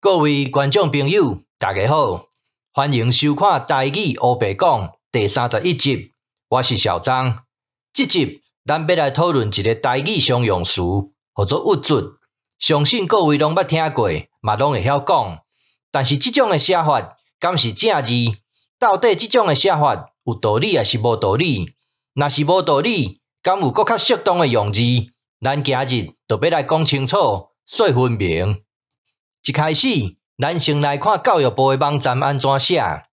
各位觀眾朋友，大家好，歡迎收看《台語烏白講》第31集，我是小張。這集咱欲來討論一個台語常用詞，號做鬱卒。相信各位攏捌聽過，嘛攏會曉講。但是這種的寫法，敢是正字？到底這種的寫法有道理抑是無道理？若是無道理，敢有閣較適當的用字？咱今日就欲來講清楚，說分明。一開始，咱先來看教育部的網站按怎寫。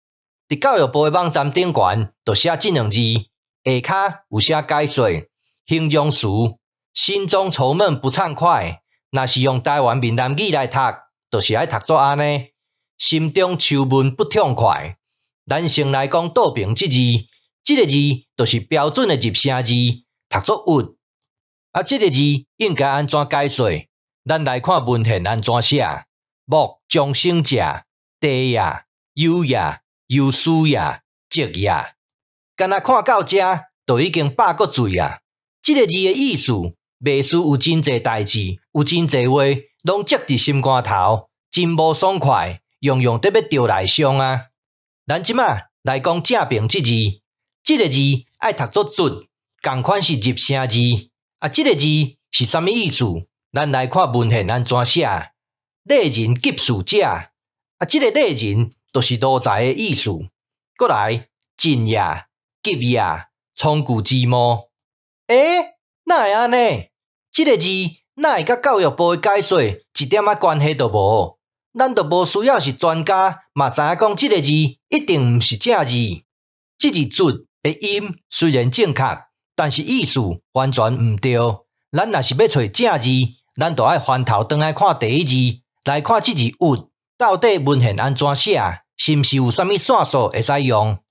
佇教育部的網站頂懸，就寫這兩字，下跤有寫解說，形容詞，心中愁悶不暢快。若是用台灣閩南語來讀，就是愛讀做按呢，心中愁悶不痛快。咱先來講倒爿這字，這个字就是標準的入聲字，讀做鬱。啊，這个字應該按怎解說？咱來看文獻按怎寫。木將生者，地也，有也，有思也，積也。干焦看到遮，就已經飽閣醉啊！這个字的意思，袂輸有真濟代誌，有真濟話，攏積佇心肝頭，真無爽快，樣樣得欲著內傷啊！咱這馬來講正爿這字，這个字愛讀做卒，仝款是入聲字。啊，這个字是啥物意思？咱來看文獻按怎寫。禮人急事者，啊，這个禮人就是奴才的意思。閣來，進也，急也，倉具之末。欸，哪會按呢？這个字哪會佮教育部的解說一點仔關係都無？咱都無需要是專家，嘛知影講這个字一定毋是正字。這字卒的音雖然正確，但是意思完全毋對。咱若是欲揣正字，咱就愛翻頭轉來看第一字。來看這字鬱到底文獻按怎寫，是毋是有啥物線索會使用？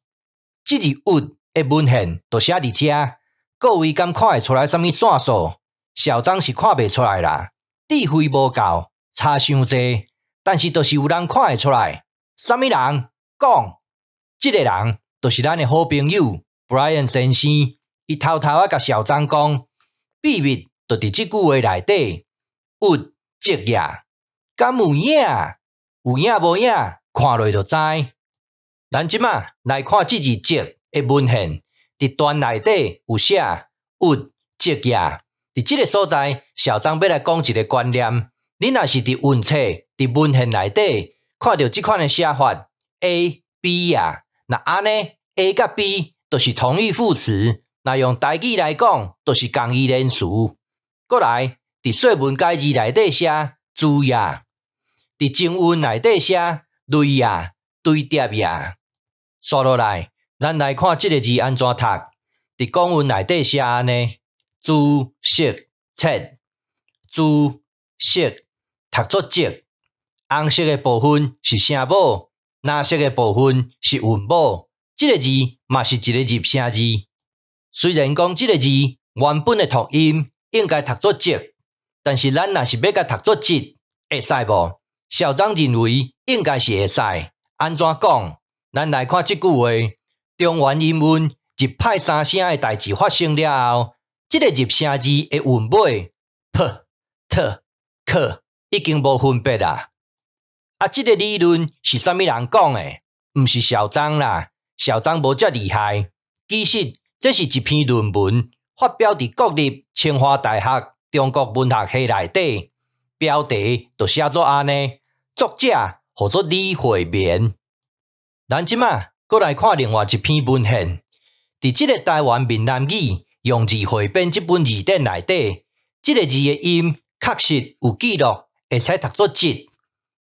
這字鬱的文獻就寫佇遮，各位敢看會出來啥物線索？小張是看袂出來啦，智慧無夠，差傷濟，但是就是有人看會出來。啥物人？講，這個人就是咱的好朋友 Brian 先生，伊偷偷仔共小張講，秘密就佇這句話內底，鬱積也。敢有影？有影無影？看落就知。咱這馬來看這字積的文獻，佇段內底有寫鬱積也。佇這个所在，小張欲來講一个觀念：你若是佇韻冊、佇文獻內底看著這款的寫法 A、B 也，若按呢 A 佮 B 就是同義副詞，若用台語來講，就是仝義連詞。閣來，佇說文解字內底寫誅也。佇正韻內底寫累也、堆疊也。紲落來，咱來看這个字按怎讀。佇講韻內底寫按呢：誅、色、切、誅、色，讀做積。紅色的部分是聲母，藍色的部分是韻母。這个字嘛是一个入聲字。雖然講這个字原本的讀音應該讀做積，但是咱若是欲共讀做積，會使無？小張認為應該是會使。按怎講？咱來看這句話：中原音韻入拍三聲的代誌發生了後，這个入聲字的韻尾 p、t、k 已經無分別啦。啊，這个理論是啥物人講的？毋是小張啦，小張無遮厲害。其實這是一篇論文，發表佇國立清華大學中國文學系內底，標題就寫做按呢。作者號做李惠民。咱這馬閣來看另外一篇文獻，佇這个台灣閩南語用字彙編這本字典內底，這个字的音確實有記錄，會使讀做積。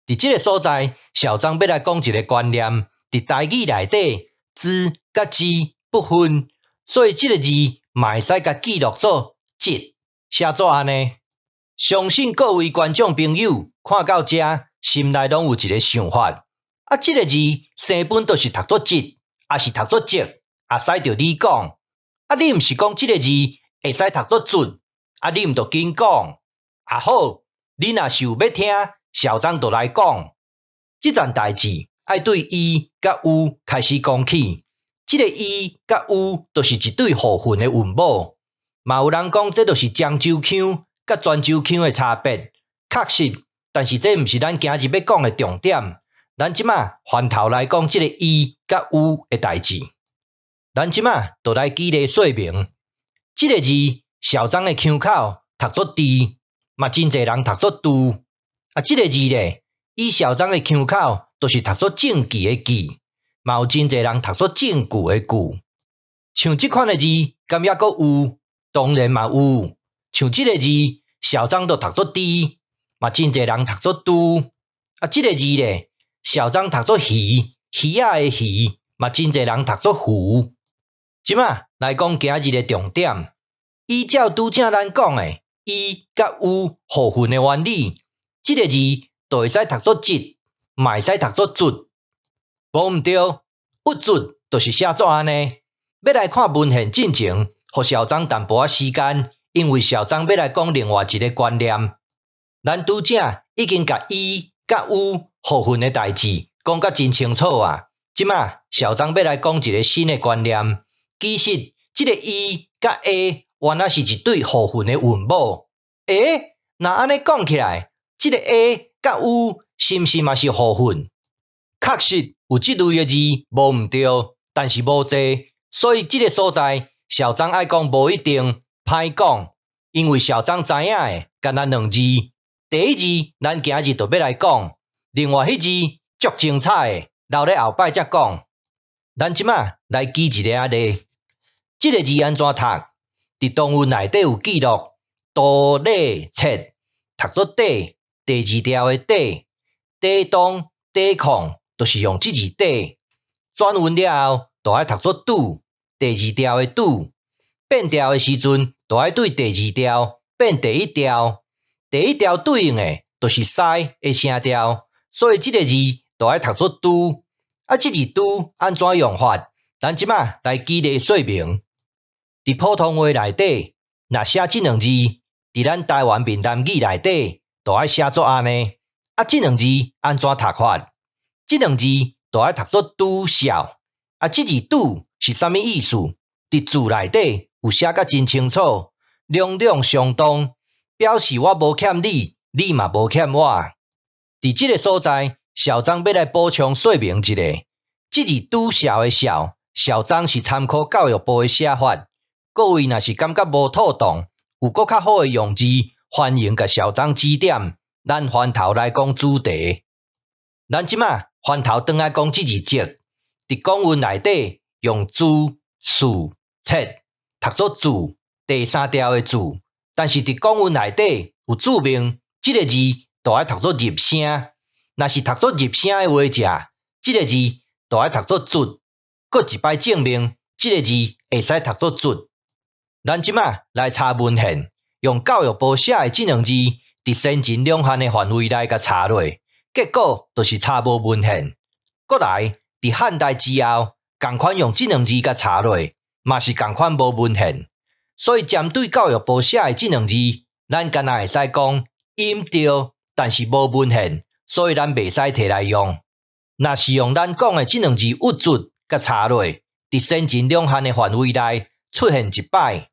佇這个所在，小張欲來講一个觀念：佇台語內底，茲佮之不分，所以這个字嘛會使共記錄做積，寫做按呢。相信各位觀眾朋友看到遮，心內攏有一个想法，啊，這个字生本就是讀做積，抑是讀做積，也使著你講。啊，你毋是講這个字會使讀做卒，啊，你毋著緊講。啊好，你若是有欲聽，小張就來講。這層代誌愛對伊佮有開始講起。這个伊佮有就是一對互混的韻母。嘛有人講這就是漳州腔佮泉州腔的差別。確實。但是這毋是咱今日欲講的重點。咱這馬翻頭來講這个伊佮有的代誌。咱這馬就來舉例說明，這个字小張的腔口讀做治，嘛真濟人讀做挃。啊，這个字咧，以小張的腔口，就是讀做證據的據，嘛有真濟人讀做證據的據。像這款的字，敢猶閣有？當然嘛有。像這个字，小張就讀做治，嘛真濟人讀做挃。啊，這个字咧，小張讀做魚，魚仔的魚，嘛真濟人讀做魚。這馬來講今日的重點，依照拄才咱講的，伊佮有互混的原理，這个字就會使讀做質，嘛會使讀做卒。無毋對，鬱卒就是寫做按呢。欲來看文獻進前，予小張淡薄仔時間，因為小張欲來講另外一个觀念。咱拄才已經共伊佮有互混的代誌講甲真清楚啊。這馬小張欲來講一个新的觀念。其實，這个伊佮 a 原來是一對互混的韻母。欸，若按呢講起來，這个 a 佮有是毋是嘛是互混？確實有這類的字無毋對，但是無濟，所以這个所在小張愛講無一定，歹講，因為小張知影的干焦兩字。第一字咱今日就欲來講，另外彼字足精彩的，留咧後擺才講。咱這馬來舉一个仔例，這个字按怎讀？佇唐文內底有記錄，多禮切讀做底，第二調的底，抵擋、抵抗，就是用這字底。轉韻了後，就愛讀做拄，第二調的拄。變調的時陣，就愛對第二調變第一調，第一調對應的，就是師的聲調，所以這个字就愛讀做挃。啊，這字挃按怎用法？咱這馬來舉例說明。佇普通話內底，若寫這兩字，佇咱台灣閩南語內底，就愛寫做按呢。啊，這兩字按怎讀法？這兩字就愛讀做拄數。啊，這字拄是啥物意思？佇字內底有寫甲真清楚，兩兩相當，表示我無欠你，你嘛無欠我。佇這个所在，小張欲來補充說明一下，這字拄數的數，小張是參考教育部的寫法。各位若是感覺無妥當，有閣較好的用字，歡迎共小張指點。咱翻頭來講主題，咱這馬翻頭轉來講這字節，佇古文內底用字、事、節讀做字，第三調的字，但是佇古文內底有注明，這个字就愛讀做入聲。若是讀做入聲的話者，這个字就愛讀做卒。閣一擺證明，這个字會使讀做卒。咱這馬來查文獻，用教育部寫的這兩字，佇先秦兩漢的範圍內共查落，結果就是查無文獻。閣來，佇漢代之後，仝款用這兩字共查落，嘛是仝款無文獻。所以針對教育部寫的這兩字，咱干焦會使講音對，但是無文獻，所以咱袂使提來用。若是用咱講的這兩字鬱卒共查落，佇先秦兩漢的範圍內出現一擺，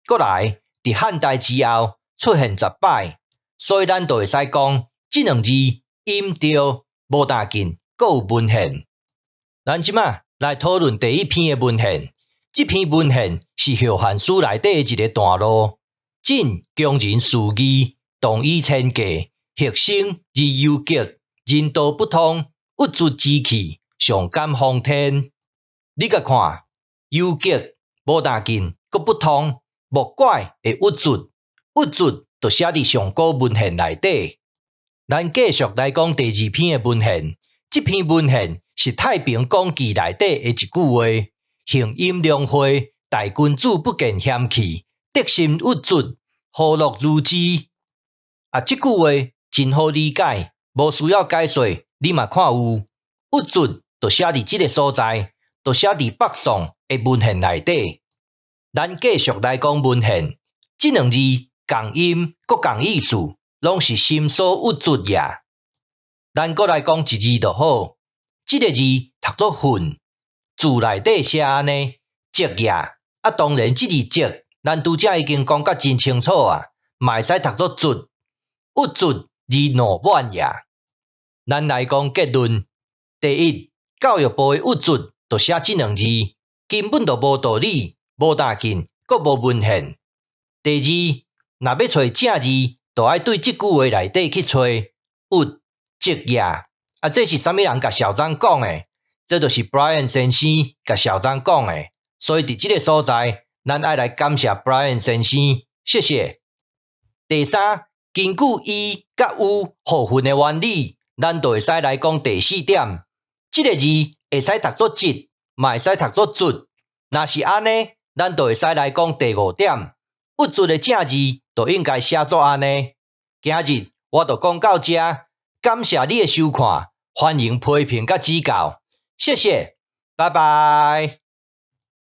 閣來佇漢代之後出現10擺，所以咱就會使講這兩字音對，無要緊，閣有文獻。咱這馬來討論第一篇的文獻，這篇文獻是《後漢書》內底的一个段落。晉強人事義，動以千計，檄聲而幽極，人道不通，鬱卒之氣，上感奉天。你共看，幽極無要緊，閣不通，莫怪會鬱卒，鬱卒就寫佇上古文獻內底。咱繼續來講第二篇的文獻，這篇文獻是《太平廣記》內底的一句話：行陰良會，大君子不見嫌棄，得心鬱卒，何樂如之？啊，這句話真好理解，無需要解說，你嘛看有鬱卒就寫佇這个所在，就寫佇北宋的文獻內底。咱繼續來講文獻，這兩字仝音閣仝意思，攏是心所鬱卒也。咱閣來講一字就好，這个字讀做恨，字內底寫按呢，積也。啊，當然這字積，咱拄才已經講甲真清楚啊，嘛會使讀做卒。鬱卒而怒滿也。咱來講結論：第一，教育部的鬱卒就寫這兩字，根本就無道理、無打緊，閣無文獻。第二，若欲揣正字，就愛對這句話內底去揣鬱卒也。啊，這是啥物人共小張講的？這就是 Brian 先生共小張講的。所以佇這个所在，咱愛來感謝 Brian 先生，謝謝。第三，根據伊佮有互分的原理，咱就會使來講第四點。這个字會使讀做疾，嘛會使讀做卒。若是按呢，咱就會使來講第五點。鬱卒的正字就應該寫做按呢。今日我就講到這，感謝你的收看，歡迎批評佮指教，謝謝，拜拜。